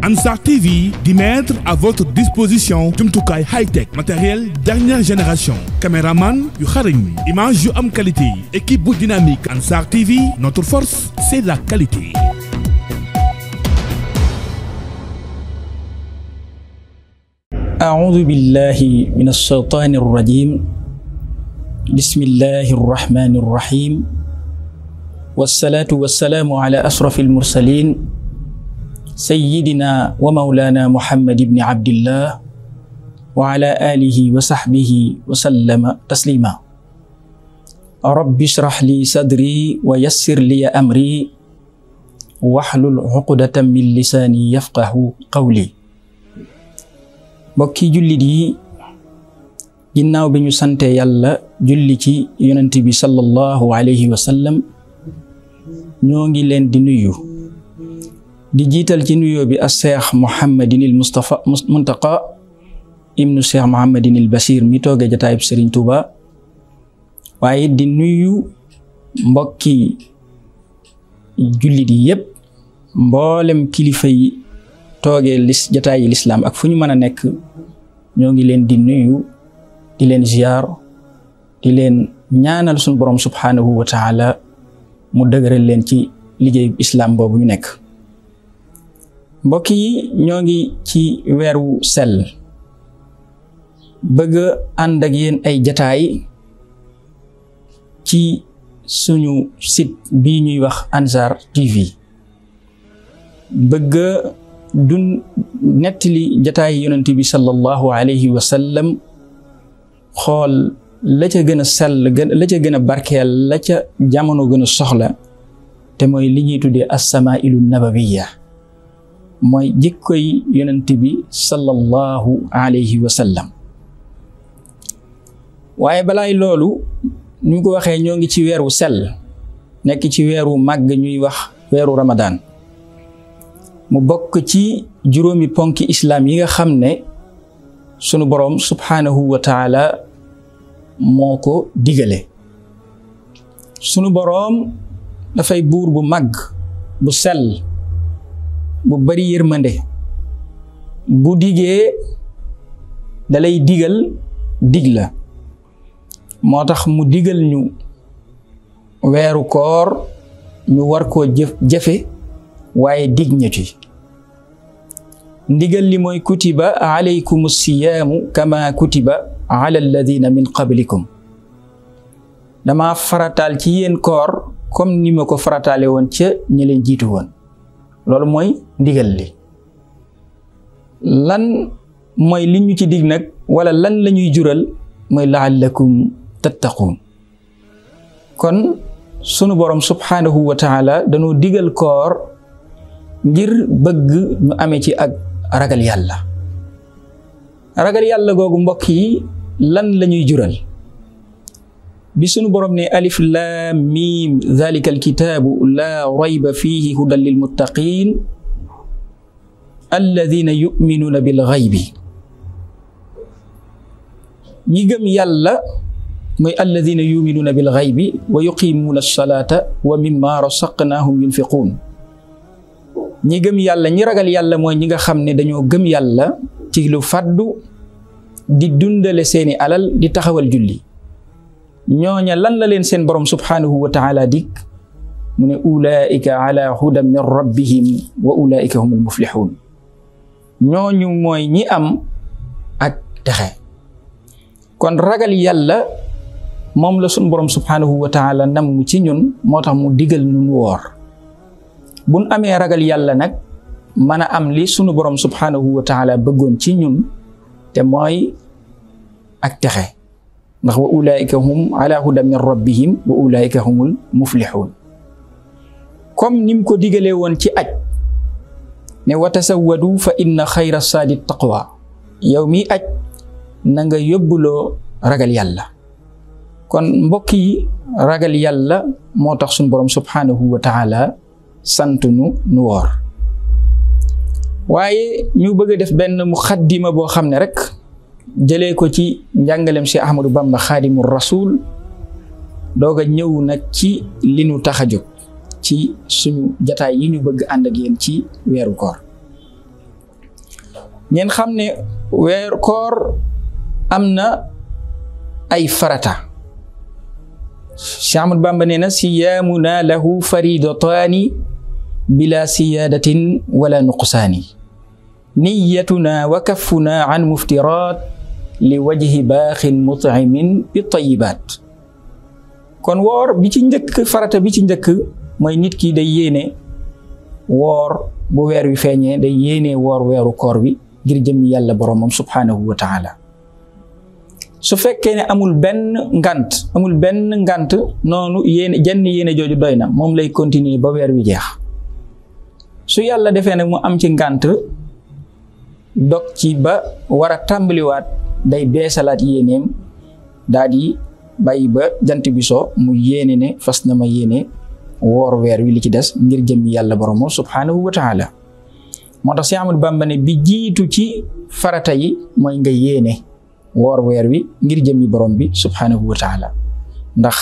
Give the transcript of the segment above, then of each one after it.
Ansar TV di mettre à votre disposition jumtukaay high-tech matériel dernière génération caméraman yu xarañ image yu am qualité équipe bu dynamique Ansar TV notre force c'est la qualité. أعوذ بالله من الشيطان الرجيم بسم الله الرحمن الرحيم والصلاة والسلام على أشرف المرسلين سيدنا ومولانا محمد بن عبد الله وعلى آله وصحبه وسلم تسليما رب اشرح لي صدري ويسر لي أمري واحلل عقدة من لساني يفقه قولي mbokki jullit yi ginnaaw bi ñu sante yàlla julli ci yonent bi sallallahu alayhi wa sallam ñoo ngi leen di nuyu di jiital ci nuyoo bi as Cheikh Mouhamadinil Moustapha Muntaqa ibnu Cheikh Mouhamadinil Bachir mi toogee jataayub Serigne Touba waaye di nuyu mbokki jullit yi yépp mboolem kilifa yi toogee jataayi lislaam ak fu ñu mën a nekk ñoo ngi leen di nuyu di leen ziyaar di leen ñaanal suñu borom subhaanahu wa taala mu dëgëral leen ci liggéeyu islaam boobu ñu nekk mbokk yi ñoo ngi ci weeru sell bëgg ànd ak yéen ay jataay ci suñu site bii ñuy wax Ansar TV bëgg dun nettali jataay yonent bi sallallahu alayhi wa sallam xool la ca gën a sell la ca gën a barkeel la ca jamono gën a soxla te mooy li ñuy tuddee as-samaa'ilu nabawiya mooy jikkoy yonent bi sallallahu alayhi wa sallam waaye balaay loolu ñu ko waxee ñoo ngi ci weeru sell nekk ci weeru màgg ñuy wax weeru Ramadan mu bokk ci juróomi ponki islaam yi nga xam ne sunu boroom subhaanahu wa taala moo ko digale sunu boroom dafay buur bu màgg bu sell bu bari yërmande bu digee dalay digal dig la moo tax mu digal ñu weeru koor ñu war koo jëfe waaye dig ñu ci ndigal li mooy kutiba alaykum siyaamu kama kutiba ala alladina min qablikum dama farataal ci yéen koor comme ni ma ko farataale woon ca ñi leen jiitu woon loolu mooy ndigal li lan mooy li ñu ci dig nag wala lan la ñuy jural mooy laallakum tattaquun kon sunu borom subhanahu wa taala dañoo digal koor ngir bëgg ñu amee ci ak ragal yàlla googu mbokk yi lan lañuy jural bi sunu borom ne alif laam miim zaalika alkitaabu laa rayba fiihi hudan lil muttaqiin alladiina yu'minuuna bil ghaybi ñi gëm yàlla mooy alladiina yu'minuuna bil ghaybi wa yuqiimuuna as-salaata wa mimmaa razaqnaahum yunfiquun ñi gëm yàlla ñi ragal yàlla mooy ñi nga xam ne dañoo gëm yàlla ci lu faddu di dundale seeni alal di taxawal julli ñooña lan la leen seen borom subhanahu wa taala dig mu ne ulaika ala hudan min rabbihim wa ulaika humul muflihun ñooñu mooy ñi am ak texe kon ragal yàlla moom la sun borom subhanahu wa taala nam ci ñun moo tax mu digal ñun woor buñ amee ragal yàlla nag mën a am li sunu borom subhanahu wa taala bëggoon ci ñun te mooy ak texe ndax wa ulaika hum ala hudan min rabbihim wa ulaika humul muflihun comme nim ko digalee woon ci aj ne wa tasawwadu fa inna xayra saadi taqwa yow mi aj na nga yóbbuloo ragal yàlla kon mbokk yi ragal yàlla moo tax sunu borom subhanahu wa taala sant nu woor waaye ñu bëgg a def benn muxaddima boo xam ne rek jëlee ko ci njàngalem Cheikh Ahmadou Bamba Xaadimu Rasuul doog a ñëw nag ci li nu tax a jóg ci suñu jataay yi ñu bëgg ànd ak yéen ci weeru koor ngeen xam ne weeru koor am na ay farata. Cheikh Ahmad Bamba nee na siyaamuna lahu faridataani bila siyaadatin wala nuqsaani niyatuna wa kaffuna an muftiraat li wajhi baaxin mut'imin bi tayyibaat. kon woor bi ci njëkk farata bi ci njëkk mooy nit ki day yéene woor bu weer wi feeñee day yéene woor weeru koor wi ngir jëmmi yàlla boromam subhaanahu wa taala. su fekkee ne amul benn ngant noonu jenn yéene jooju doy na moom lay continuer ba weer wi jeex. su yàlla defee nag mu am ci ngant dog ci ba war a tàmbaliwaat day beesalaat yéeneem daal di bàyyi ba jant bi soo mu yéene ne fas na ma yéene woor weer wi li ci des ngir jëmmi yàlla borom subhaanahu wa taala. moo tax Cheikh Ahmadou Bamba ne bi jiitu ci farata yi mooy nga yéene woor weer wi ngir jëmmi borom bi subhaanahu wa taala. ndax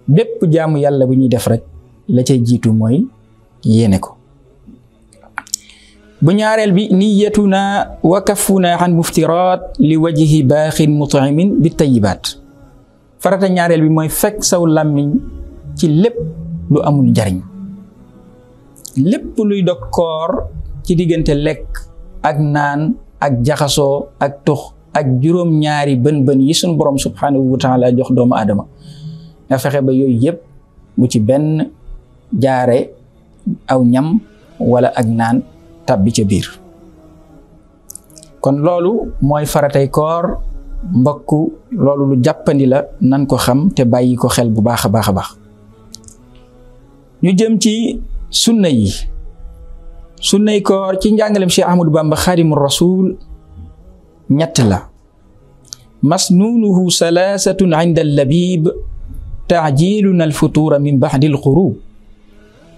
bépp jaamu yàlla bu ñuy def rek la cay jiitu mooy yéene ko. bu ñaareel bi niyatuna wa kaffuna an muftiraat li wajhi baaxin mut'imin bi tayyibaat. farata ñaareel bi mooy fekk saw làmmiñ ci lépp lu amul njariñ, lépp luy dog koor ci diggante lekk ak naan ak jaxasoo ak tux ak juróom-ñaari bën yi suñu borom subhaanahu wa taala jox doomu aadama nga fexe ba yooyu yëpp bu ci benn jaare aw ñam wala ak naan tàbbi ca biir. kon loolu mooy faratay koor mbokku, loolu lu jàppandi la nan ko xam te bàyyi ko xel bu baax a baax a baax. ñu jëm ci sunna yi. sunnay koor ci njàngalem Cheikh Ahmadou Bamba Xaadimu Rasuul ñett la. masnuunuhu salaasatun inda al-labiib ta'jiiluna al-futuura min ba'di al-ghuruub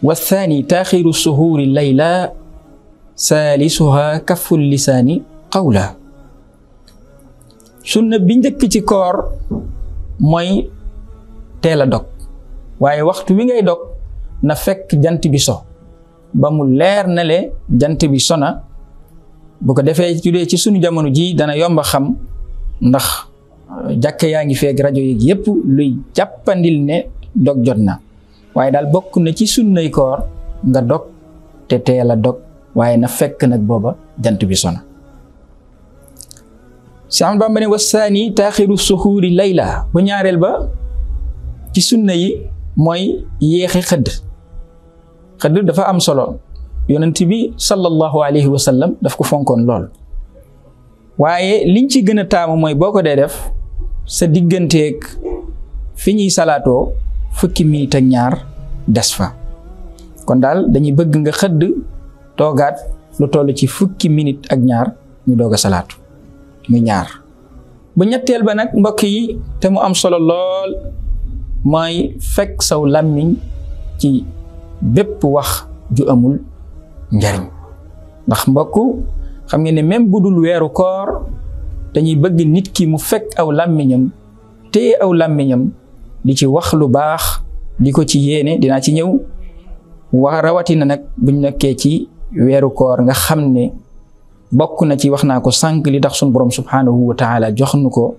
wa thaani taaxiru suhuuri layla saalisuha kaffu lisaani qawla. sunna bi njëkk ci koor mooy teel a dog, waaye waxtu wi ngay dog na fekk jant bi so ba mu leer na le jant bi sona. bu ko defee tudee ci sunu jamono ji dana yomba xam ndax jàkka yaa ngi feeg rajo yi yépp luy jàppandil ne dog jot na, waaye daal bokk na ci sunnay koor nga dog te teel a dog, waaye na fekk nag booba jant bi sona. Cheikh Ahmadou Bamba ne wasaani taaxiru suhuuri layla. bu ñaareel ba ci sunna yi mooy yéexe xëdd dafa am solo. yonent bi sallallahu alayhi wa sallam daf ko fonkoon lool, waaye liñ ci gën a taamu mooy boo ko dee def sa digganteeg fi ñuy salaatoo fukki minit ak ñaar des fa. kon daal dañuy bëgg nga xëdd toogaat lu toll ci fukki minit ak ñaar ñu doog a salaatu muy ñaar. bu ñetteel ba nag mbokk yi te mu am solo lool mooy fekk saw làmmiñ ci bépp wax ju amul njariñ. ndax mbokk xam ngeen ne même bu dul weeru koor dañuy bëgg nit ki mu fekk aw làmmiñam téye aw làmmiñam di ci wax lu baax di ko ci yéene. dinaa ci ñëw wax rawatina nag buñ nekkee ci weeru koor nga xam ne bokk na ci wax naa ko sànq li tax sunu borom subhaanahu wa taala jox nu ko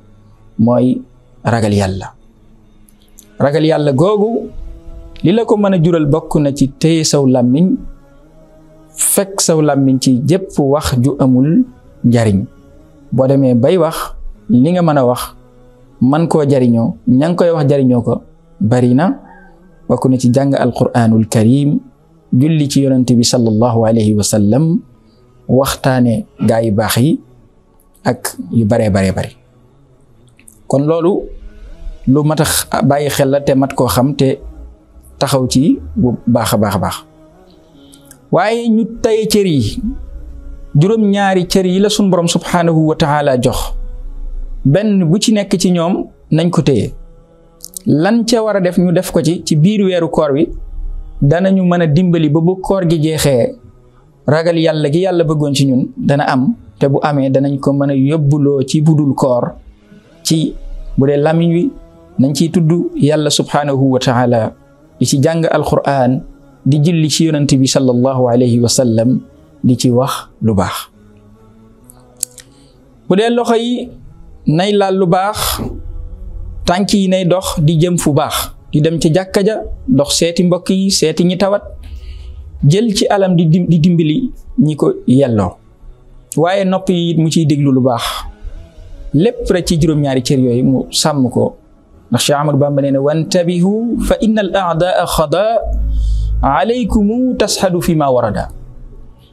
mooy ragal yàlla. ragal yàlla googu li la ko mën a jural bokk na ci téye saw làmmiñ, fekk saw làmmiñ ci jépp wax ju amul njariñ. boo demee bay wax li nga mën a wax man koo jariñoo, ña ngi koy wax jariñoo ko bari na. bokk na ci jàng alquraanul karim, julli ci yonent bi sallallahu alayhi wa sallam, waxtaane gaa yu baax yi ak yu baree bari. kon loolu lu mat a bàyyi xel la te mat koo xam te taxaw ci bu baax a baax. waaye ñu tay cër yi, juróom-ñaari cër yi la sunu borom subhaanahu wa taala jox, benn bu ci nekk ci ñoom nañ ko téye. lan ca war a def ñu def ko ci biir weeru koor wi danañu mën a dimbali ba bu koor gi jeexee ragal yàlla gi yàlla bëggoon ci ñun dana am, te bu amee danañ ko mën a yóbbuloo ci budul koor. ci bu dee làmmiñ wi nañ ciy tudd yàlla subhaanahu wa taala, di ci jàng alquran, di julli ci yonent bi sallallahu alayhi wa sallam, di ci wax lu baax. bu dee loxo yi nay laal lu baax, tànk yi nay dox di jëm fu baax, di dem ci jàkka ja, dox seeti mbokk yi, seeti ñi tawat, jël ci alam di dimbali ñi ko yelloo. waaye nopp yi mu ciy déglu lu baax, lépp rek ci juróom-ñaari cër yooyu mu sàmm ko. ndax Cheikh Ahmadou Bamba nee na wantabihu fa inna al a'daa xada alaykumu tashhadu fi ma warada.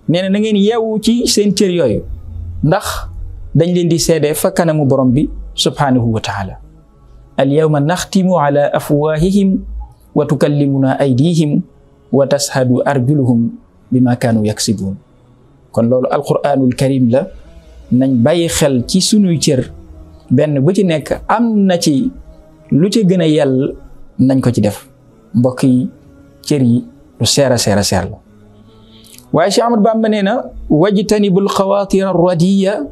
nee na na ngeen yeewu ci seen cër yooyu ndax dañ leen di seede fa kanamu borom bi subhanahu wa taala. al yawma naxtimu ala afwahihim wa tukallimuna aydihim wa tashhadu arjuluhum bima kaanu yaksibun. kon loolu alquranul karim la, nañ bàyyi xel ci sunuy cër, benn bu ci nekk am na ci lu ca gën a yell, nañ ko ci def. mbokk yi cër yi lu seer a seer la. waaye Cheikh Ahmadou Bamba nee na wajtanibul xawaatir arradiya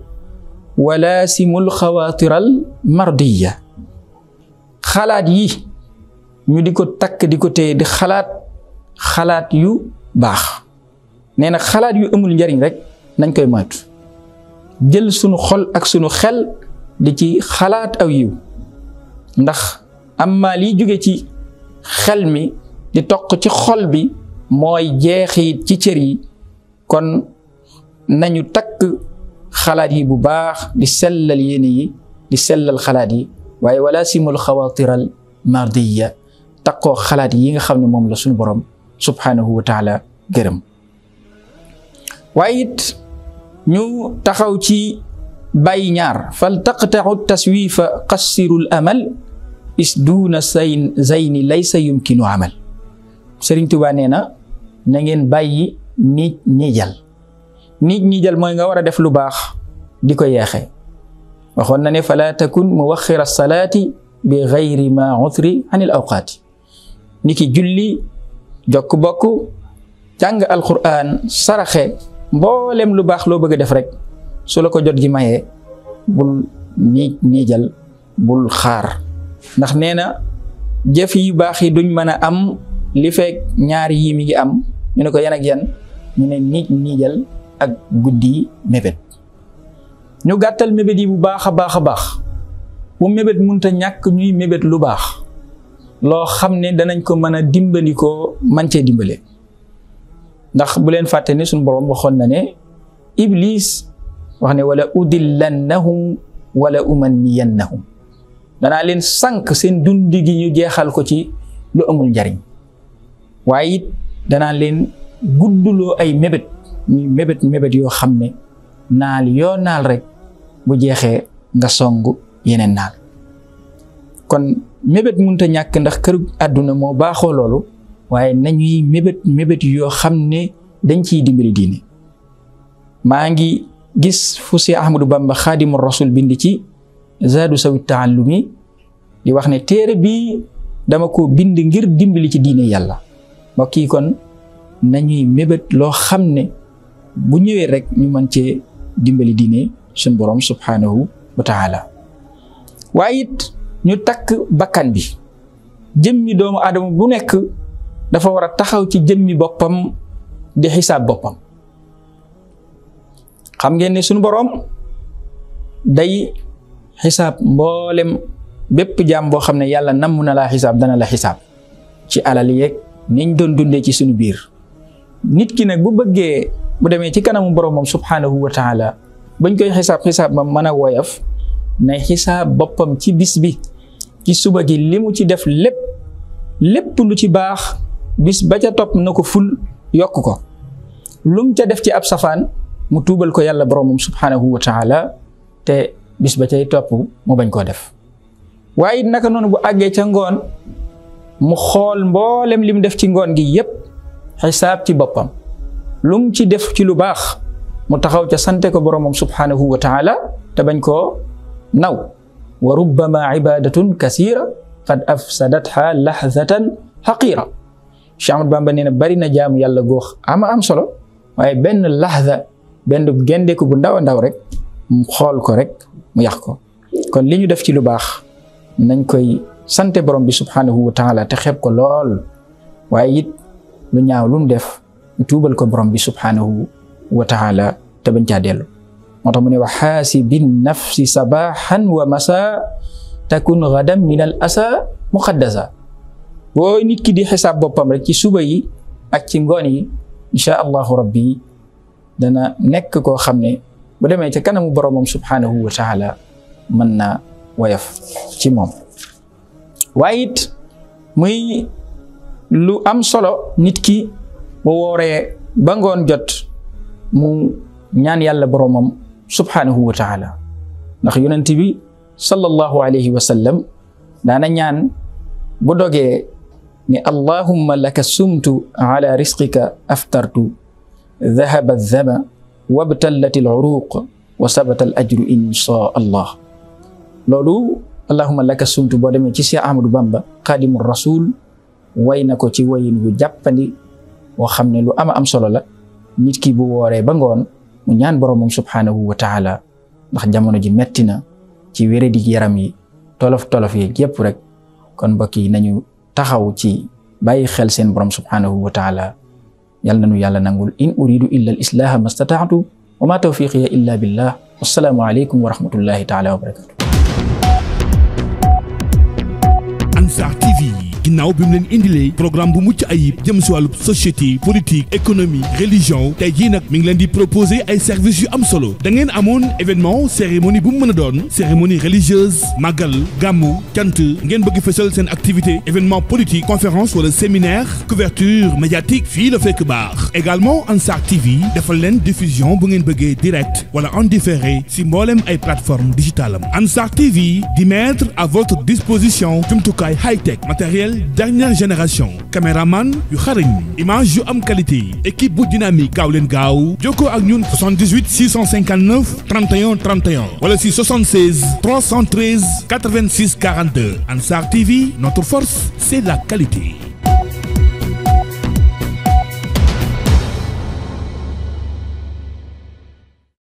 wa laasimul xawaatir al mardiya. xalaat yi ñu di ko takk di ko téye di xalaat yu baax. nee na xalaat yu amul njariñ rek nañ koy moytu, jël sunu xol ak sunu xel di ci xalaat aw yiw. ndax amma liy jóge ci xel mi di toq ci xol bi mooy jeexit ci cër yi. kon nañu takk xalaat yi bu baax, di sellal yéene yi, di sellal xalaat yi. waaye wala simul xawaatiral mardiya, takkoo xalaat yi nga xam ne moom la suñu borom subhanahu wa taala gërëm. waaye it ñu taxaw ci bàyyi ñaar, fal taqta'u taswifa qassirul amal is duuna zayni laysa yumkinu amal. Sëriñ Tuubaa nee na ngeen bàyyi niijal mooy nga war a def lu baax di ko yeexe. waxoon na ne fala takun muwaxxira salaati bi gayri ma uthri anil awqaati. ni ki julli, jokk bokk, jàng alquran, saraxe, mboolem lu baax loo bëgg a def rek su la ko jot gi mayee bul niijal, bul xaar. ndax nee na jëf yu baax yi duñ mën a am li fekk ñaari yi mi ngi am. ñu ne ko yan ak yan, ñu ne niijal ak guddi mébét. ñu gàttal mébét yi bu baax a baax. bu mébét munta ñàkk ñuy mébét lu baax loo xam ne danañ ko mën a dimbali ko man cee dimbale. ndax bu leen fàtte ne suñu borom waxoon na ne Iblis wax ne wala udillannahum wala umanniyannahum, danaa leen sànq seen dund gi ñu jeexal ko ci lu amul njariñ. waaye it danaa leen gudduloo ay mébét, ñuy mébét yoo xam ne naal yoo naal rek bu jeexee nga songu yeneen naal. kon mébét munta ñàkk ndax këru àdduna moo baaxoo loolu, waaye nañuy mébét yoo xam ne dañ ciy dimbali diine. maa ngi gis fu Seex Ahmadu Bamba Xaadimu Rasul bind ci Zaadu Sawi Taallumi di wax ne téere bii dama ko bind ngir dimbali ci diine yàlla. mbokk yi kon nañuy mébét loo xam ne bu ñëwee rek ñu mën cee dimbali diine suñ borom subhanahu wa taala. waaye it ñu takk bakkan bi. jëmmi doomu aadama bu nekk dafa war a taxaw ci jëmmi boppam di xisaab boppam. xam ngeen ne suñu borom day xisaab mboolem bépp jaam boo xam ne yàlla namm na laa xisaab dana la xisaab ci alal yeeg niñ doon dundee ci suñu biir. nit ki nag bu bëggee bu demee ci kanamu boromam subhanahu wa taala bañ koy xisaab ma mën a woyof na xisaab boppam ci bis bi, ci suba gi li mu ci def lépp lu ci baax bis ba ca topp na ko ful yokk ko. lum ca def ci ab safaan mu tuubal ko yàlla boromam subhanahu wa taala te bis ba cay topp mu bañ koo def. waaye naka noonu bu àggee ca ngoon mu xool mboolem lim def ci ngoon gi yépp xisaab ci boppam. lum ci def ci lu baax mu taxaw ca sante ko boromam subhanahu wa taala te bañ koo naw. wa rubbama ibadatun kasira qad afsadatha lahzatan haqira. Cheikh Ahmadou Bamba nee na bari na jaamu yàlla goox am solo waaye benn lahza, benn gendeku bu ndaw a ndaw rek mu xool ko rek mu yàq ko. kon li ñu def ci lu baax nañ koy sante borom bi subhanahu wa taala te xeeb ko lool, waaye it lu ñaaw lu mu def ñu tuubal ko borom bi subhanahu wa taala te bañ caa dellu. moo tax mu ne wa xaasibi nafsi sabaxan wa masa takun gadan min al asa muqaddasa boo nit ki di xisaab boppam rek ci suba yi ak ci ngoon yi insha allahu rabbi dana nekk koo xam ne bu demee ca kanamu boromam subhanahu wa taala mën na woyof ci moom. waaye it muy lu am solo nit ki bu wooree ba ngoon jot mu ñaan yàlla boromam subhanahu wa taala ndax yonent bi sallallahu alayhi wa sallam daana ñaan bu dogee ne allahumma laka sumtu ala risqika aftartu dhahaba adh-dhama wabtallat al-uruq wa sabata al-ajru insha allah. loolu allahumma laka sumtu boo demee ci Cheikh Ahmadou Bamba Xaadimu Rasul way na ko ci wayin wu jàppandi woo xam ne lu ama am solo la nit ki bu wooree ba ngoon mu ñaan boromam subhanahu wa taala ndax jamono ji metti na ci wéradi yaram yi tolof yi yépp rek kon mbokk yi nañu taxaw ci bàyyi xel seen borom subhanahu wa taala. yàlla nañu yàlla nangul in uridu illa al islaha mastataatu wa ma tawfiqiya illa billah wassalaamu aleykum wa rahmatullahi taala wa barakatuh. Ansar TV ginnaaw bi mu leen indilee programme bu mucc ayib jëm si wàllu société politique économie religion tey jii nag mi ngi leen di proposer ay services yu am solo da ngeen amoon événement cérémonie bu mu mën a doon cérémonie religieuse màggal gàmmu cant ngeen bëgg fësal seen activité événement politique conférence wala séminaire couverture médiatique fii la fekk baax également Ansar TV defal leen diffusion bu ngeen bëggee direct wala en différé si mboolem ay plateformes digitales am Ansar TV di mettre à votre disposition jumtukaay high-tech matériel dernière génération caméraman yu xarañ image yu am qualité équipe bu dynamique gaaw leen gaaw jokkoo ak ñun 78 659 31 31 wala si 76 313 86 42 Ansar TV notre force c'est la qualité.